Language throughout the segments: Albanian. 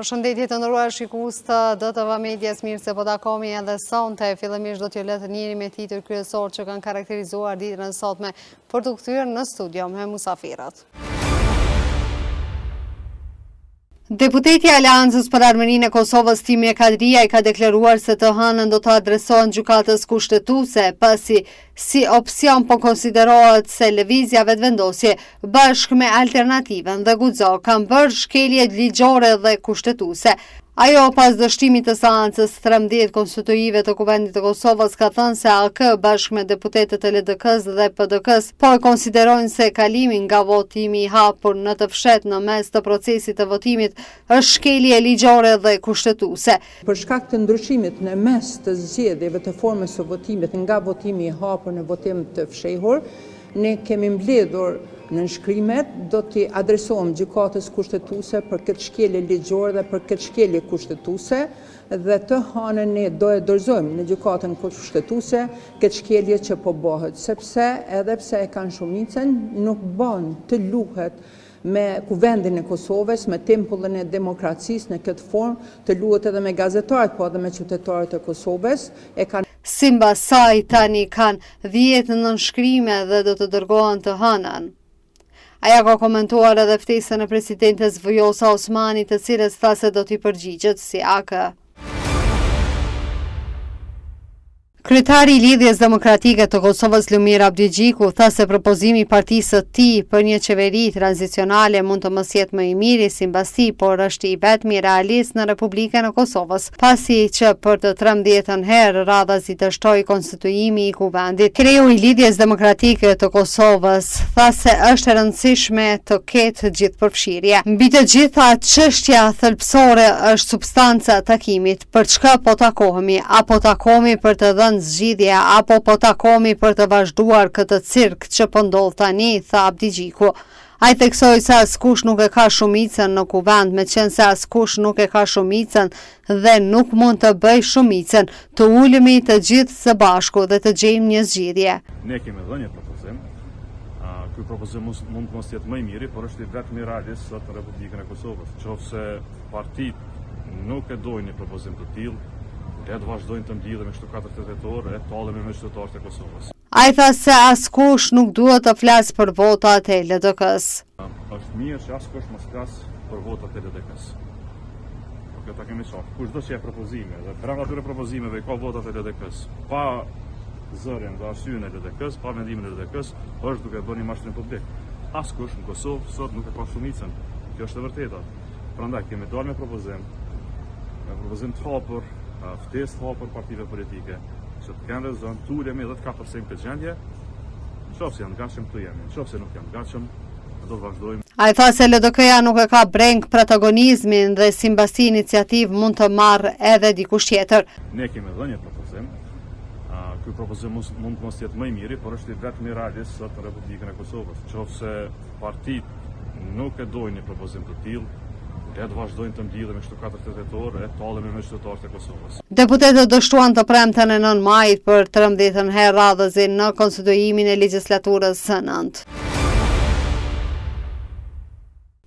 Përshëndetje të nderuar shikues të DTV Medias, mirë se po takohemi edhe sonte. Fillimisht do t'ju lë të njiheni me titujt kryesorë që kanë karakterizuar ditën e sotme për t'u kthyer në studio me musafirët. Deputetja e Aleancës për Ardhmërinë e Kosovës, Timie Kadrijaj, ka deklaruar se të hënën do të adresohen Gjykatës Kushtetuese, pasi si opsion po konsiderohet se Lëvizja Vetëvendosje bashkë me Alternativën dhe Guxo kanë bërë shkelje ligjore dhe kushtetuese. Ajo pas dështimit të seancës 13 konstituive të Kuvendit të Kosovës ka thënë se AAK bashkë me deputetët e LDK-së dhe PDK-së po e konsiderojnë se kalimi nga votimi i hapur në të fshehtë në mes të procesit të votimit është shkelje ligjore dhe kushtetuese. Për shkak të ndryshimit në mes të zgjedhjeve të formës së votimit nga votimi i hapur në votim të fshehur, Ne kemi mbledhur nënshkrimet, do t'i adresohem Gjykatës Kushtetuese për këtë shkelje ligjore dhe për këtë shkelje kushtetuese dhe të hanën ne do e dorëzojmë në Gjykatën Kushtetuese këtë shkelje që po bëhet, sepse edhe pse e kanë shumicën, nuk bën të luhet me Kuvendin e Kosovës, me tempullin e demokracisë në këtë formë, të luhet edhe me gazetarët, po edhe me qytetarët e Kosovës, e kanë. Simbas saj, tani kanë 10 nënshkrime dhe do të dërgohen të hënën. Ajo ka komentuar edhe ftesën e presidentes Vjosa Osmani, të cilës tha se do t'i përgjigjet si AAK. Kryetari i Lidhjes Demokratike të Kosovës Lumir Abdixhiku tha se propozimi i partisë së tij për një qeveri tranzicionale mund të mos jetë më i miri simbas tij, por është i vetmi realist në Republikën e Kosovës, pasi që për të 13-ën herë radhazi dështoi konstituimi i Kuvendit. Kreu i Lidhjes Demokratike të Kosovës tha se është e rëndësishme të ketë gjithëpërfshirje. Mbi të gjitha, çështja thelbësore është substanca e takimit. Për çka po takohemi? A po takohemi për të dhënë zgjidhje, apo po takohemi për të vazhduar këtë cirk që po ndodh tani, tha Abdixhiku. Ai theksoi se askush nuk e ka shumicën në Kuvend, meqenëse askush nuk e ka shumicën dhe nuk mund të bëjë shumicën, të ulemi të gjithë së bashku dhe të gjejmë një zgjidhje. Ne kemi dhënë një propozim. Ky propozim mund të mos jetë më i miri, por është i vetmi realist sot në Republikën e Kosovës. Qoftë se partitë nuk e dojnë një propozim të tillë, le të vazhdojnë të mblidhemi kështu 4 tetor e tallemi me qytetarët e Kosovës. Ai tha se askush nuk duhet të flasë për votat e LDK-së. Është mirë që askush mos flasë për votat e LDK-së. Po këtë ta kemi qartë. Kushdo që jep propozime dhe brenda atyre propozimeve i ka votat e LDK-së, pa zërin dhe arsyen e LDK-së, pa vendimin e LDK-së, është duke bërë një mashtrim publik. Askush në Kosovë sot nuk e ka shumicën. Kjo është e vërteta. Prandaj kemi dalë me propozim, me propozim të hapur, ftesë të hapur partive politike, që të kenë rezon, të ulemi dhe të kapërcejmë këtë gjendje. Në qoftë se janë gatshëm këtu jemi, në qoftë se nuk janë gatshëm, do të vazhdojmë. Ai tha se LDK-ja nuk e ka brengë protagonizmin dhe simbas tij iniciativë mund të marrë edhe dikush tjetër. Ne kemi dhënë një propozim. Ky propozim mund të mos jetë më i miri, por është i vetmi realist sot në Republikën e Kosovës. Në qoftë se partitë nuk e dojnë një propozim të tillë, le të vazhdojnë të mblidhemi kështu 4 tetor e tallemi me qytetarët e Kosovës. Deputetët dështuan të premten e 9 majit për 13-ën herë radhazi në konstituimin e legjislaturës së 9.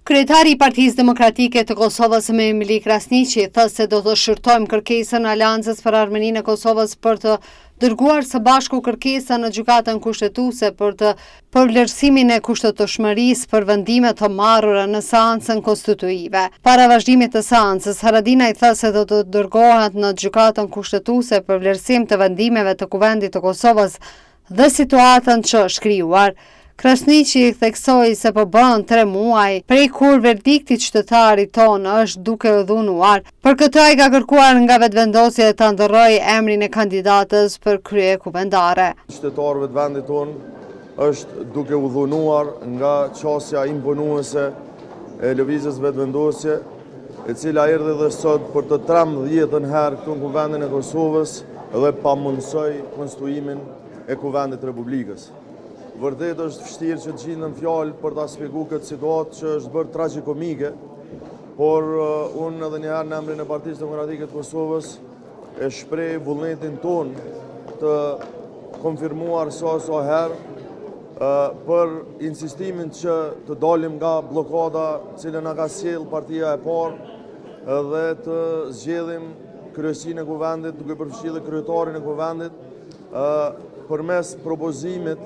Kryetari i Partisë Demokratike të Kosovës Memli Krasniqi tha se do të shqyrtojmë kërkesën e Aleancës për Ardhmërinë e Kosovës për të dërguar së bashku kërkesën në Gjykatën Kushtetuese për të për vlerësimin e kushtetutshmërisë për vendime të marrura në seancën konstituive. Para vazhdimit të seancës, Haradinaj tha se do të dërgohet në Gjykatën Kushtetuese për vlerësim të vendimeve të Kuvendit të Kosovës dhe situatën që është krijuar. Krasniqi theksoi se po bëhen tre muaj prej kur verdikti i qytetarit tonë është duke u dhunuar. Për këtë ai ka kërkuar nga Vetëvendosje ta ndërrojë emrin e kandidates për kryekuvendare. Qytetarëve të vendit tonë është duke u dhunuar nga qasja imponuese e Lëvizjes Vetëvendosje, e cila erdhi dhe sot për të 13-ën herë këtu në Kuvendin e Kosovës dhe pamundësoi konstituimin e Kuvendit të Republikës. Vërtet është vështirë që të gjinden fjalë për ta spjegu këtë situatë që është bërë tragjikomike, por uh, unë edhe njëherë në emrin e Partisë Demokratike të Kosovës e shpreh vullnetin tonë të konfirmuar sa sa herë uh, për insistimin që të dalim nga bllokada cilën na ka sjellë partia e parë. dhe të zgjedhim kryesinë e Kuvendit, duke përfshi dhe kryetarin e Kuvendit, përmes propozimit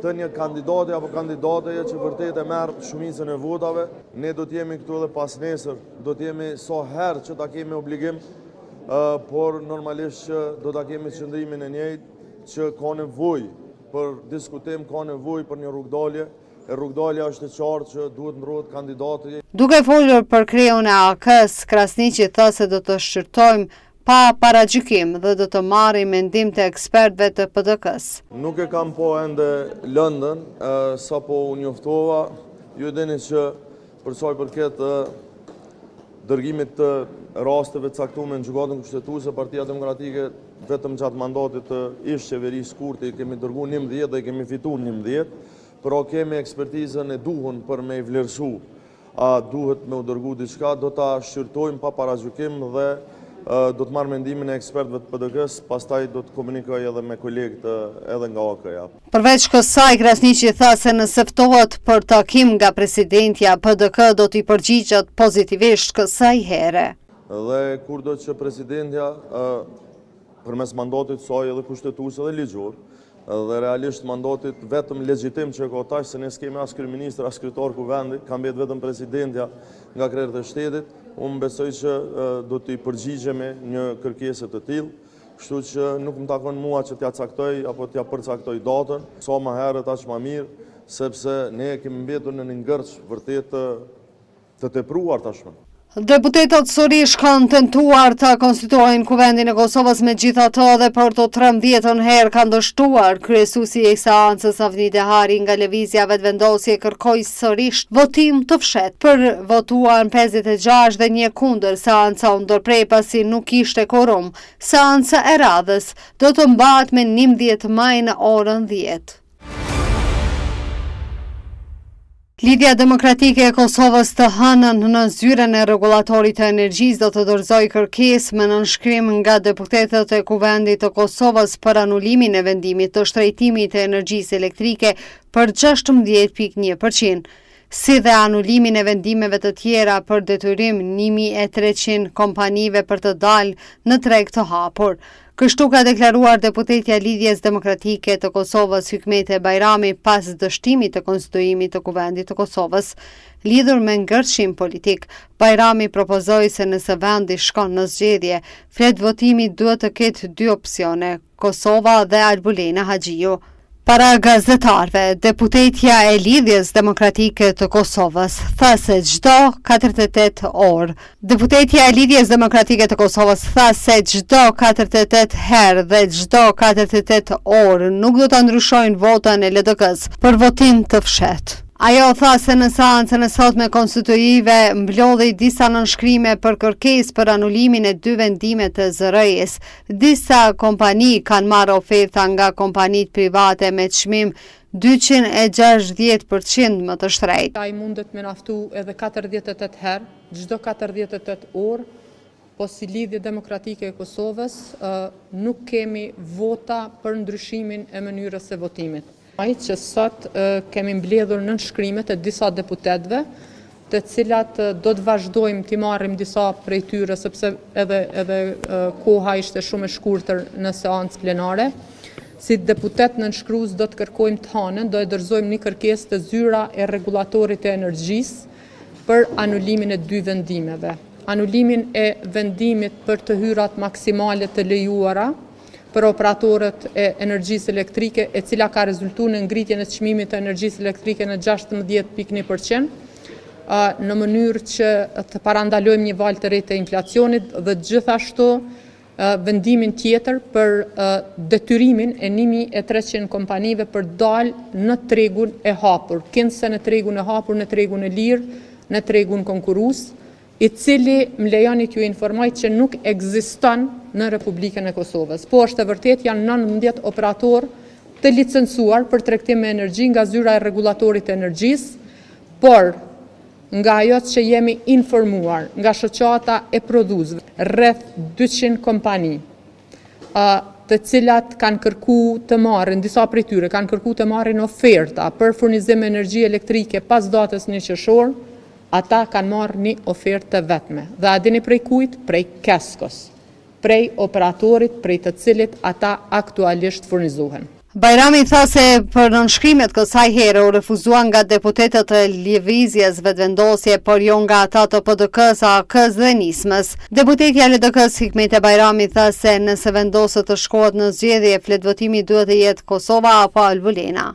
të një kandidati apo kandidateje që vërtet e merr shumicën e votave. Ne do të jemi këtu edhe pasnesër, do të jemi sa herë që ta kemi obligim, por normalisht që do ta kemi qëndrimin e njëjtë që ka nevojë për diskutim, ka nevojë për një rrugëdalje, e rrugëdalja është e qartë që duhet ndrrohet kandidati. Duke folur për kreun e AAK-së, Krasniqi tha se do të shqyrtojmë pa paragjykim dhe do të marrim mendim të ekspertëve të PDK-së. Nuk e kam pa ende lëndën, sapo u njoftova, ju e dini që për sa i përket dërgimit të rasteve të caktume në Gjykatën Kushtetuese, Partia Demokratike vetëm gjatë mandatit të ish qeverisë Kurti kemi dërgu 11 dhe i kemi fitu 11, pra kemi ekspertizën e duhun për me i vlerësu a duhet me u dërgu diçka, do ta shqyrtojmë pa paragjykim dhe do të marr mendimin e ekspertëve të PDK-së, pastaj do të komunikoj edhe me kolegët edhe nga AAK-ja. Përveç kësaj, Krasniqi tha se nëse ftohet për takim nga presidentja, PDK do t'i përgjigjet pozitivisht kësaj here. Dhe kurdo që presidentja përmes mandatit saj edhe kushtetues edhe ligjor, dhe realisht mandatit vetëm legjitim që ka tash, se ne s'kemi as kryeministër, as kryetar kuvendi, ka mbet vetëm presidentja nga krerët e shtetit, unë besoj që do t'i përgjigjemi një kërkese të tillë, kështu që nuk më takon mua që t'ja caktoj apo t'ja përcaktoj datën, sa më herët aq më mirë, sepse ne kemi mbetur në një ngërç vërtet të tepruar tashmë. Deputetët sërish kanë tentuar të konstituojnë Kuvendin e Kosovës, megjithatë edhe për të 13-ën herë kanë dështuar. Kryesuesi i seancës Avni Dehari nga Lëvizja Vetëvendosje kërkoi sërish votim të fshehtë. Për votuan 56 dhe një kundër, seanca u ndërpre pasi nuk ishte kuorum. Seanca e radhës do të mbahet me 11 maj në orën 10. Lidhja Demokratike e Kosovës të hënën në zyrën e rregullatorit të energjisë do të dorëzojë kërkesë me nënshkrim nga deputetët e Kuvendit të Kosovës për anulimin e vendimit të shtrenjtimit të energjisë elektrike për 16.1%, si dhe anulimin e vendimeve të tjera për detyrim 1300 kompanive për të dalë në treg të hapur. Kështu ka deklaruar deputetja e Lidhjes Demokratike të Kosovës Hykmete Bajrami pas dështimit të konstituimit të Kuvendit të Kosovës. Lidhur me ngërçin politik, Bajrami propozoi se nëse vendi shkon në zgjedhje, fletvotimi duhet të ketë dy opsione, Kosova dhe Albulena Haxhiu. Para gazetarëve, deputetja e Lidhjes Demokratike të Kosovës tha se çdo 48 orë Deputetja e Lidhjes Demokratike të Kosovës tha se çdo 48 herë dhe çdo 48 orë nuk do ta ndryshojnë votën e LDK-së për votim të fshehtë. Ajo tha se në seancën e sotme konstituive mblodhi disa nënshkrime për kërkesë për anulimin e dy vendime të ZRrE-së. Disa kompani kanë marrë oferta nga kompanitë private me çmim 260% më të shtrenjtë. Ai mundet me na ftu edhe 48 herë, çdo 48 orë, po si Lidhje Demokratike e Kosovës nuk kemi vota për ndryshimin e mënyrës së votimit. Ai që sot kemi mbledhur nënshkrimet e disa deputetëve, të cilat do të vazhdojmë t'i marrim disa prej tyre, sepse edhe, edhe koha ishte shumë e shkurtër në seancë plenare. Si deputet nënshkrues do të kërkojmë të hanën, do e dorëzojmë një kërkesë te zyra e rregullatorit të energjisë për anulimin e dy vendimeve. Anulimin e vendimit për të hyrat maksimale të lejuara, për operatorët e energjisë elektrike, e cila ka rezultu në ngritjen e çmimit të energjisë elektrike në 16.1%, në mënyrë që të parandalojmë një valë të re të inflacionit dhe gjithashtu vendimin tjetër për detyrimin e 1300 kompanive për dalë në tregun e hapur, kinse në tregun e hapur, në tregun e lirë, në tregun konkurrues, i cili më lejoni t'ju informoj që nuk ekziston në Republikën e Kosovës. Po është e vërtetë janë 19 operatorë të licencuar për tregtim me energji nga zyra e rregullatorit të energjisë, por nga ajo që jemi informuar nga shoqata e prodhuesve, rreth 200 kompani të cilat kanë kërku të marrin, disa prej tyre kanë kërku të marrin oferta për furnizim me energji elektrike pas datës 1 qershor, Ata kanë marrë një ofertë të vetme. Dhe a dini prej kujt? Prej Keskos, prej operatorit prej të cilit ata aktualisht furnizohen. Bajrami tha se për nënshkrimet kësaj here u refuzuan nga deputetët e Lëvizjes Vetëvendosje, por jo nga ata të PDK-së, AAK-së dhe Nismës. Deputetja e LDK-së Hikmete Bajrami tha se nëse vendoset të shkohet në zgjedhje, fletvotimi duhet të jetë Kosova apo Albulena.